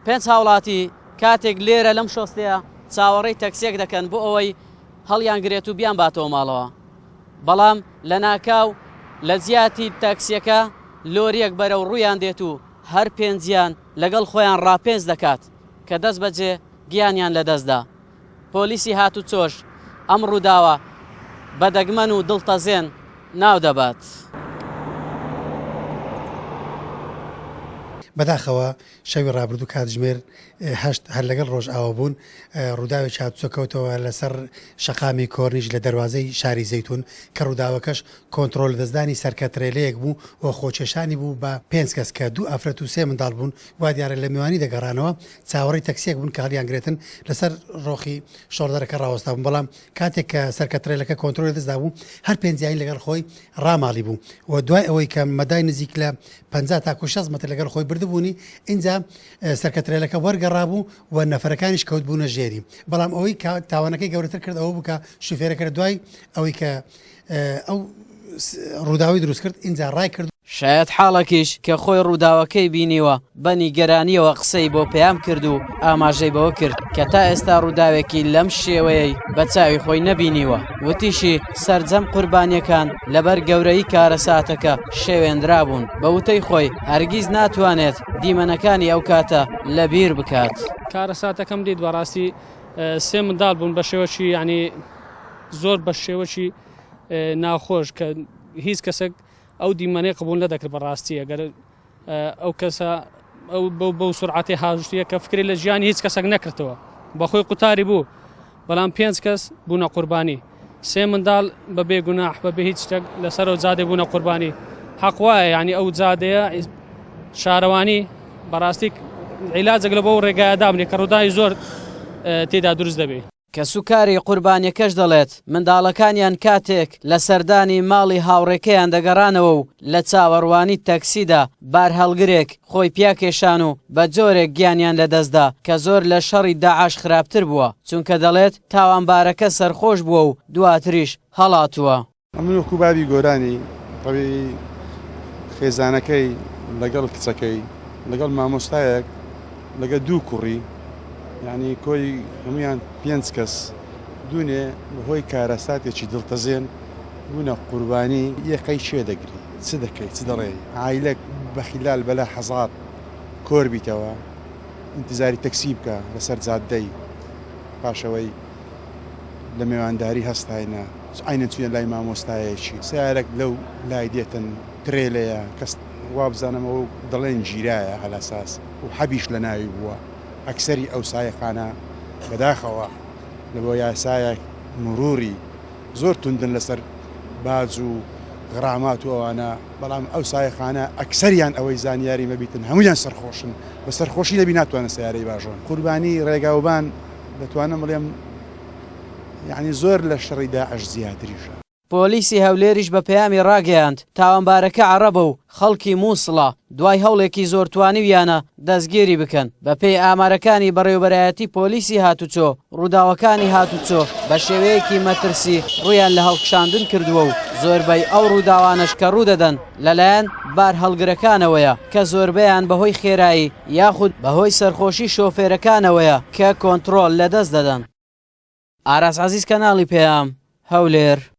پێنج هاوڵاتی کاتێک لێرە لەم شۆستەیە چاوەڕێی تەکسیەک دەکەن بۆ ئەوەی هەڵیانگرێت و بیانباتەوە ماڵەوە، بەڵام لەناکاو لە جیاتی تاکسیەکە لۆریەک بەرەو ڕوویان دێت و هەر پێنجیان لەگەڵ خۆیان ڕاپێچ دەکات کە دەستبەجێ گیانیان لەدەستدا. پۆلیسی هاتوچۆش ئەم ڕووداوە بە دەگمەن و دڵتەزێن ناودەبات. بەداخەوە شەوی ڕابردوو کاتژمێر هەشت هەر لەگەڵ ڕۆژئاوابوون ڕووداوێکی هاتوچۆ کەوتەوە لەسەر شەقامی کۆرنیش لە دەروازەی شاری زەیتون کە ڕووداوەکەش کۆنتڕۆل لەدەستدانی سەرکە ترێلەیەک بوو و خۆکێشانی بوو بە پێنج کەس کە دوو ئافرەت و سێ منداڵ بوون وا دیارە لە میوانی دەگەڕانەوە چاوەڕێی تەکسیەک بوون کە هەڵیانگرێتن لەسەر ڕۆخی شۆڵدەرەکە ڕاوەستابوون بەڵام کاتێک کە سەرکە ترێلەکە کۆنترۆلی لەدەستدا بوو هەر پێنجیانی لەگەڵ خۆی ڕاماڵی بوو و دوای ئەوەی کە مەدای نزیک لە 50 تاکو 60 مەتر لەگەڵ خۆی بردبوونی ئینجا سەرکە ترێلەکە وەرگەڕابوو و نەفەرەکانیش کەوتبوونە ژێری بەڵام ئەوەی کە تاوانەکەی گەورەتر کرد ئەوە بوو کە شوفێرەکە لە دوای ئەوەی کە ئەو ڕووداوەی دروست کرد ئینجا ڕای کرد. شایەتحاڵەکیش کە خۆی ڕووداوەکەی بینیوە بە نیگەرانییەوە قسەی بۆ پەیام کرد و ئاماژەی بەوە کرد کە تا ئێستا ڕووداوێکی لەم شێوەیەی بە چاوی خۆی نەبینیوە، وتیشی، سەرجەم قوربانییەکان لەبەر گەورەیی کارەساتەکە شێوێندرابوون، بە وتەی خۆی هەرگیز ناتوانێت دیمەنەکانی ئەو کاتە لەبیر بکات. کارەساتەکەم دیت بەڕاستی سێ منداڵ بوون بە شێوەکی یانی زۆر بە شێوەکی ناخۆش کە هیچ کەسێک ئەو دیمەنەی قبول نەدەکرد بەڕاستی ئەگەر ئەو کەسە ئەو بەو بەو سرعەتی هاژتیە کە فکری لە ژیانی هیچ کەسێک نەکردەوە بەخۆی قوتاری بوو بەڵام پێنج کەس بوونە قوربانی سێ منداڵ بە بێ گوناح بە بێ هیچ شتێک لەسەر ئەو جادەی بوونە قوربانی حەق وایە یعنی ئەو جادەیە شارەوانی بەڕاستی عیلاجێک لە بۆ ڕێگایە دابنێ کە ڕووداوی زۆر تێدا دروست دەبێ. کەسوکاری قوربانیەکەش دەڵێت، منداڵەکانیان کاتێک لە سەردانی ماڵی هاوڕێکەیان دەگەڕانەوە و لە چاوەڕوانی تەکسیدا بارهەڵگرێک خۆی پیاکێشان و بە جۆرێک گیانیان لەدەستدا کە زۆر لە شەڕی داعش خراپتر بووە، چونکە دەڵێت تاوانبارەکە سەرخۆش بووە و دواتریش هەڵاتووە. ئەمن وەکو بابی گۆرانی تەبیعی خێزانەکەی لەگەڵ کچەکەی لەگەڵ مامۆستایەک لەگە دوو کوڕی یعنی کۆی هەمویان پێنج کەس دوونێ بەهۆی کارەساتێکی دڵتەزێن بوونە قوربانی یەقەی کێ دەگری چ دەکەی چ دەڵێی عایلەک بە خیلال بەلا حەزات کۆر بیتەوە ئینتزاری تەکسی بکە لەسەر جادەی پاشەوەی لە مێوانداری هەستاینە عەینەن چوینە لای مامۆستایەکی سەیارەک لەو لای دێتن ترێلەیە کەس وابزانم ئەو دەڵێن گیرایە عەلەساس و حەبیش لە ناوی بووە ئەکسەری ئەو سایەقانە بەداخەوە لە بۆ یاسایەک مروری زۆر توندن لەسەر باج و غرامات و ئەوانە بەڵام ئەو سایەقانە ئەکسەریان ئەوەی زانیاری مەبیتن هەمویان سەرخۆشن بە سەرخۆشی نەبی ناتوانن سەیارەی باژۆن قوربانی ڕێگاوبان دەتوانم بڵێم یانی زۆر لە شەڕی داعش زیاتریشە. پۆلیسی هەولێریش بە پەیامی ڕاگەیاند، تاوانبارەکە عەڕەبە و خەڵکی مووسڵە، دوای هەوڵێکی زۆر توانیویانە دەستگیری بکەن. بەپێی ئامارەکانی بەڕێوەبەرایەتی پۆلیسی هاتوچۆ، ڕووداوەکانی هاتوچۆ بە شێوەیەکی مەترسی ڕوویان لە هەڵکشاندن کردووە و زۆربەی ئەو ڕووداوانەش کە ڕوودەدەن لەلایەن بارهەڵگرەکانەوەیە کە زۆربەیان بەهۆی خێرایی یاخود بەهۆی سەرخۆشی شۆفێرەکانەوەیە کە کۆنتڕۆڵ لەدەست دەدەن. ئاراس عەزیز کەناڵی پەیام، هەولێر.